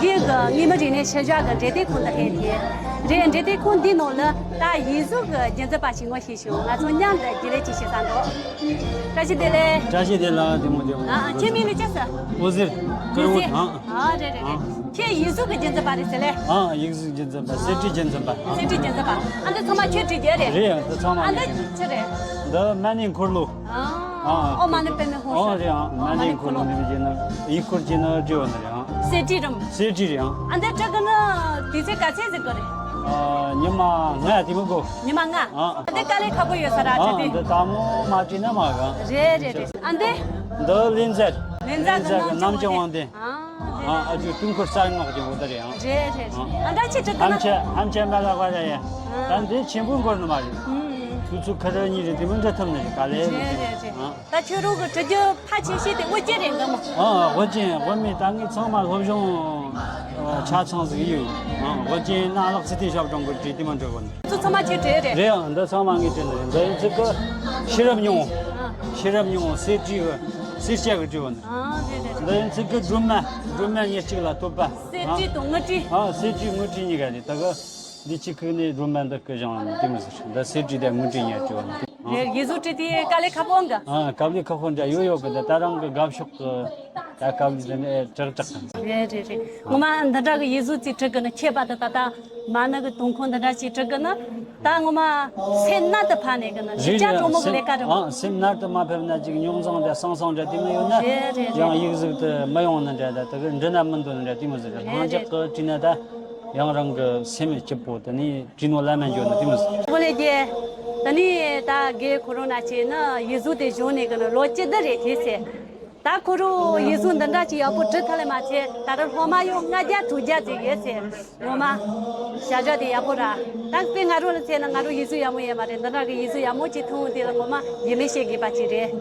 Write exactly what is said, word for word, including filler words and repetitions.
ངེད་ཀྱི་ངེད་མི་རིགས་ནས་ཤར་བཞག་གི་འབྲེལ་ཡོད་ཁང་དུ་སླེབས་ཏེ། རེད། འབྲེལ་ཡོད་ཁང་འདིའི་ནང་ལ་ད་ཡིག་གཟུགས་ཀྱི་རྒྱུན་འཛིན་པ་ཞིག་ངོ་ཤེས་བྱུང་། ང་ཚོ་མཉམ་དུ་རྒྱུན་ལས་ཅིག་བྱེད་ས་འགྲོ། བཀྲ་ཤིས་བདེ་ལེགས། བཀྲ་ཤིས་བདེ་ལེགས། བདེ་མོ་བདེ་མོ། ཨ། ཁྱེད་མིང་ལ་ཅི་ཟེར། འོད་ཟེར། ཀུན་གླེང་། ཨ། ཨ། རེད་རེད་རེད། ཨ། ཁྱེད་ཡིག་གཟུགས་ཀྱི་རྒྱུན་འཛིན་པ་རེད་ཟེར་ལེ། ཨ། ཡིག་གཟུགས་རྒྱུན་འཛིན་པ། གསེར་བྲིས་རྒྱུན་འཛིན་པ། གསེར་བྲིས་རྒྱུན་འཛིན་པ། ཨ། འདི་ཚང་མ་ཁྱོད་བྲིས་རྒྱུ་རེད། རེད། འདི་ཚང་མ། ཨ། ངས་འདི་བྲིས་ནི་ཆི་རེད། འདི་མ་ཎི་འཁོར་ལོ། ཨ། ཨ། ཨོཾ་མ་ཎི་པདྨེ་ཧཱུྃ། ཨོ། རེད། ཨ། མ་ཎི་འཁོར་ལོ་འདི་བྱས་ན་ཡིག་སྐོར་བྱས་ན་བྲིས་པ་ནི་རེད། ཨ། གསེར་བྲིས་རམ། གསེར་བྲིས་རེད། ཨ། ཨ། འདི་བྲི་གི་ནི་དུས་ཚོད་ག་ཚད་ཟིན་གི་རེད། ཨ། ཉི་མ་ལྔ་དེ་མི་དགོས། ཉི་མ་ལྔ། ཨ། འདི་དཀའ་ལས་ཁག་པོ་ཡོད་ས་རེད། ཨ། བྲིས་ཏེ། འདི་དལ་མོ་མ་བྲིས་ན་མ་ག། རེད་རེད་རེད། ཨ། འདི། འདི་ལིན་ཛར། ལིན་ཛར་གི་ནམ་རྒྱུན་དབང་ལྡན། ཨ། ཨ། ཨ་ཅོ་དུས་འཁོར་རྩ་ནག་གི་འོ་ད་རེད། ཨ། རེད་རེད་རེད། ཨ། ཨ། ད་ཅི་བྲི་གི་ན། ཧམ་ཆེ་ཧམ་ཆེ་མ་ལ་བ་ར་ཡ། ཨ། ད་འདི་ཆེན་པོ་འགོར་ནི་མ་རེད། ཨུམ། དུས་ཚོད་ཁ་ར་གཉིས་རེད། དེ་མི་འདྲ་ཐུབ་ནི་རེད། དཀའ་ལས་མི་རེད། རེད་རེད། ཨ། ད་ཁྱོད་རང་གི་བྲི་རྒྱུ་ཕལ་ཆེ་ཤོས་དེ་དབུ་ཅན་རེད་འགའ་མོ། ཨ། དབུ་ཅན། དབུ་མེད། ད་ངས་ཚང་མ་སློབ་སྦྱོང་ཆ་ཚང་ཟིག་ཡོད། ཨ། དབུ་ཅན་ན་ལག་ཚིག་དེ་ཞབས་དྲུང་གི་བྲིས་དེ་མ་འགྲོ་གོ་ནི། ཚོ་ཚང་མ་ཁྱོད་བྲིས་རེད། རེད། ཨ། འདི་ཚང་མ་ངས་བྲིས་ནི་རེད། འདི་ཡིན་ཚིག་གི་ཤེས་རབ་སྙིང་པོ། ཨ། ཤེས་རབ་སྙིང་པོ་གསེར་བྲིས་གི། གསེར་སྐྱ་གི་བྲིས་པ་ནི། ཨ། རེད་རེད། འདི་ཡིན་ཚིག་གི་སྒྲོལ་མ། སྒྲོལ་མ་ཉེར་གཅིག་ལ་བསྟོད་པ། གསེར་བྲིས་དང་དངུལ་བྲིས། ཨ། གསེར་བྲིས་དངུལ་བྲིས་གཉིས་ཀ་རེད། ད་གི་འདི་གཅིག་ཁུག་ནས་སྒྲོལ་མ་འདི་སྐུ་བཞེངས་ནི་དེ་མི་ཟེར། འདི་གསེར་བྲིས་དང་དངུལ་བྲིས་ཉེར་གཅིག་པ་ནི། རེད། ཡིག་གཟུགས་བྲིས་དེ་དཀའ་ལས་ཁག་པོ་འགའ། ཨ། དཀའ་ལས་ཁག་པོ་འདྲ་ཡོད་ཡོད་གི། འདི་ད་རང་གི་དགའ་ཕྱོགས་གི། ད་དཀའ་ལས་དེ་ནས་དྲག་དྲག་གི། རེད་རེད་རེད། ངོ་མ་འདི་འདྲ་གི་ཡིག་གཟུགས་ཅིག་བྲི་གི་ནི། ཁྱད་པར་དུ་ད་ལྟ་མ་ཎི་གི་དུང་ཁང་འདི་འདྲ་ཅིག་བྲི་གི་ནི། ད་ངོ་མ་སེམས་རྣལ་དུ་ཕབ་ནས་གི་ནི། རེད་རེད། གཞིས་ཆགས་གྲོང་མི་གི་ལས་ཀ་རེད་མོ། ཨ། སེམས་རྣལ་དུ་མ་ཕབ་ན་ཅིག་རྙོག་འཛིང་འདྲ་སང་སང་འདྲ་དེ་མོ་ཡོད་ན། རེད་རེད་རེད། ཡང་ཡིག་གཟུགས་དེ་མི་ཡོང་ནི་འདྲ། ད་དེ་གི་འབྲི་ན་མི་འདོད་ནི་འདྲ་དེ་མོ་ཟེར། རེད་རེད། ལྷིང་འཇགས་གི་བྲིས་ན་ད་ཡང་རང་གི་སེམས་སྐྱིད་པོ། དེ་ནས་བྲིས་ནོ་ལ་མ་འགྱོ་ནི་དེ་མོ་ཟེར། ཨོ་ལེ་རྒན། ད་ནི་ད་རྒན་ཁོ་རང་ན་ཅིག་ནི་ཡིག་གཟུགས་དེ་སྦྱོང་ནས་གི་ནི་ལོ་བཅུ་བདུན་རེད་དེ་ཟེར། ད་ཁོ་རང་ཡིག་གཟུགས་འདི་འདྲ་ཅིག་ཡག་པོ་འབྲི་ཐུབ་ལེ་མ་ཚད། ད་རུང་སློབ་མ་ཡང་ལྔ་བརྒྱ་དྲུག་བརྒྱ་ཅིག་ཡོད་ཟེར། ངོ་མ་བྱ་བཞག་དེ་ཡག་པོ་ར། ད་དཔེ་ང་རང་ལ་མཚོན་ན་ང་རང་ཡིག་གཟུགས་ཡག་མོ་ཡོད་མ་རེད། འདི་འདྲ་གི་ཡིག་གཟུགས་ཡག་མོ་ཅིག་ཐོན་འོང་དེ་ལ་ངོ་མ་ཡིད་མི་ཆེས་དགོས་པ་ཅིག་རེད།